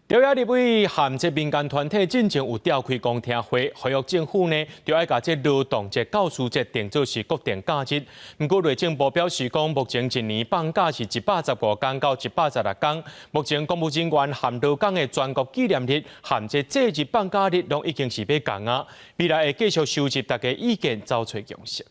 朝野立委和這民間團體進前有召開公聽會，呼籲政府呢，著愛共這勞動節、教師節定做是國定假日。毋過內政部表示講，目前一年放假是115工到116工。目前公務人員和勞工的全國紀念日和這節日放假日，攏已經是欲仝啊。未來會繼續收集大家意見，走揣共識。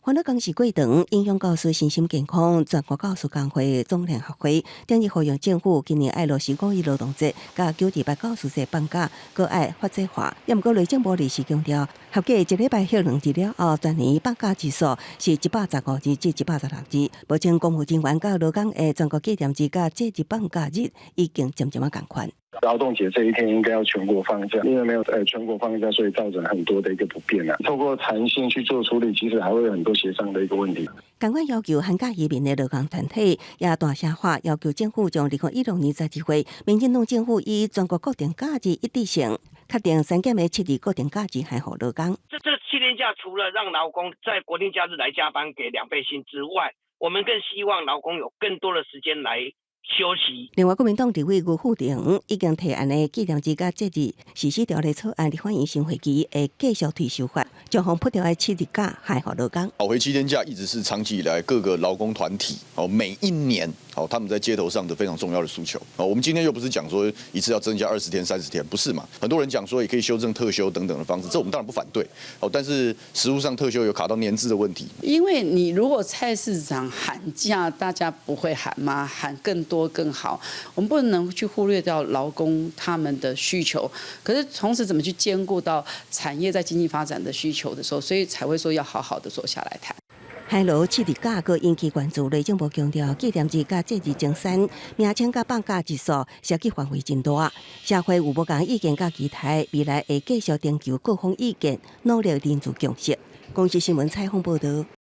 煩惱工時過長，影響教師身心健康。全國教師工會總聯合會頂日呼籲政府今年愛落實五一勞動節、佮九二八教師節放假，閣愛法制化。也毋過內政部臨時強調，合計一禮拜歇兩日了後，全年放假日數是115日至116日。目前公務人員佮勞工的全國紀念日佮節日放假日已經漸漸仔仝款。勞動節這一天應該要全國放假，因為沒有全國放假，所以造成很多的一個不便啊。透過彈性去做處理，其實還會有很多協商的一個問題。仝款要求寒假移民的勞工團體也大聲話，要求政府將2016年12月，民進黨政府以全國國定假日一致性確定刪減的七日國定假日，還予勞工。這7天假除了讓勞工在國定假日來加班給2倍薪之外，我們更希望勞工有更多的時間來休息。另外，國民黨立委吳富城已經提案的紀念日佮節日實施條例草案，立法院審會期會繼續推修法，將予剝掉的七日假還予勞工。討回七天假一直是長期以來各個勞工團體哦，每一年哦他們在街頭上的非常重要的訴求。哦，我們今天又不是講說一次要增加20天、30天，不是嘛？很多人講說也可以修正特休等等的方式，這我們當然不反對。哦，但是實務上特休有卡到年資的問題。因為你如果菜市場喊價，大家不會喊嗎？喊更多更好，我們不能去忽略掉勞工他們的需求。可是同時怎麼去兼顧到產業在經濟發展的需求的時候，所以才會說要好好的坐下來談。海螺七日假閣引起關注，內政部強調，紀念日佮節日增刪，名稱佮放假日數涉及範圍真大，社會有無仝意見佮期待，未來會繼續徵求各方意見，努力凝聚共識。公視新聞採訪報導。